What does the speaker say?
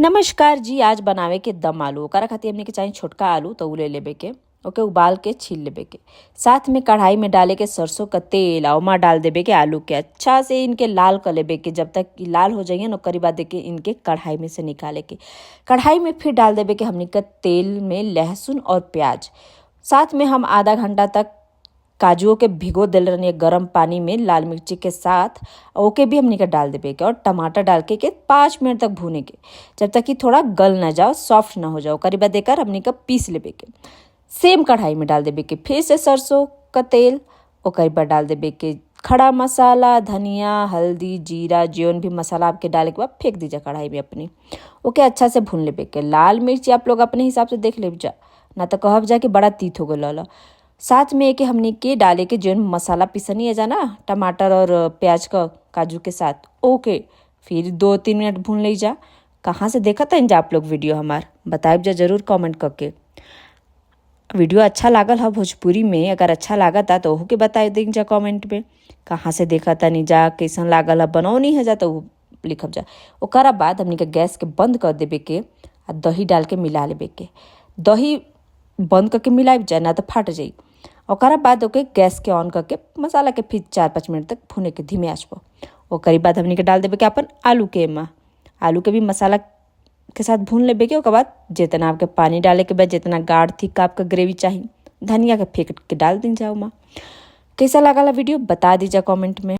नमस्कार जी। आज बनावे के दम आलू। ओकरा खातिर हमनी के चाही छोटका आलू, त उ ले लेबे के, ओके उबाल के छील लेबे के। साथ में कढ़ाई में डाले के सरसों का तेल आ ओमा डाल देबे के आलू के। अच्छा से इनके लाल कर लेबे के। जब तक इ लाल हो जाइए, ओकरी बाद देके इनके कढ़ाई में से निकाले के। कढ़ाई में फिर डाल देबे के हमनी के तेल में लहसुन और प्याज। साथ में हम आधा घंटा तक काजुओं के भिगो देले रहनी गरम पानी में लाल मिर्ची के साथ, ओके भी हमनी के डाल देबे के और टमाटर डाल के 5 मिनट तक भूने के, जब तक कि थोड़ा गल ना जाओ, सॉफ्ट ना हो जाओ। ओकरी बाद एकर हमनी के पीस लेबे के। सेम कढ़ाई में डाल देबे के फिर से सरसों का तेल। ओकर बाद डाल देबे के खड़ा मसाला, धनिया, हल्दी, जीरा, जौन भी मसाला आपके डाले के बाद फेंक दीजिए कढ़ाई में अपनी। ओके अच्छा से भून लेबे के। लाल मिर्ची आप लोग अपने हिसाब से देख लेब जा, ना तो कहब जा कि बड़ा तीत हो गल। साथ में एक हमनी के डाले के जौन मसाला पिसनी है जाना, टमाटर और प्याज का काजू के साथ, ओके फिर 2-3 मिनट भून ले जा। कहाँ से देखा था जा आप लोग वीडियो हमार, बताइब जा जरूर कमेंट करके। वीडियो अच्छा लागल है भोजपुरी में, अगर अच्छा लागता तो ओहू के बता दी जा कमेंट में, कहाँ से देखा तनी जा, कैसन लागल है, बनौनी है जा तो लिखब जा। ओकरा बाद हमनी के गैस के बंद कर देबे के आ दही डाल के मिला लेबे के। दही बंद करके मिलाइब जा, ना तो फाट जाई। ओकरा बाद ओके गैस के ऑन करके मसाला के फिर 4-5 मिनट तक भुने के धीमे आँच पर। ओकरी बाद हमनी के डाल देबे के अपन आलू के। एमा आलू के भी मसाला के साथ भून लेबे के। ओकर बाद जितना आपके पानी डाले के बाद, जितना गाढ़ थिक आपका ग्रेवी चाही, धनिया के फेंक के डाल दी जाओ। माँ कैसा लागल वीडियो, बता दीजिए कमेंट में।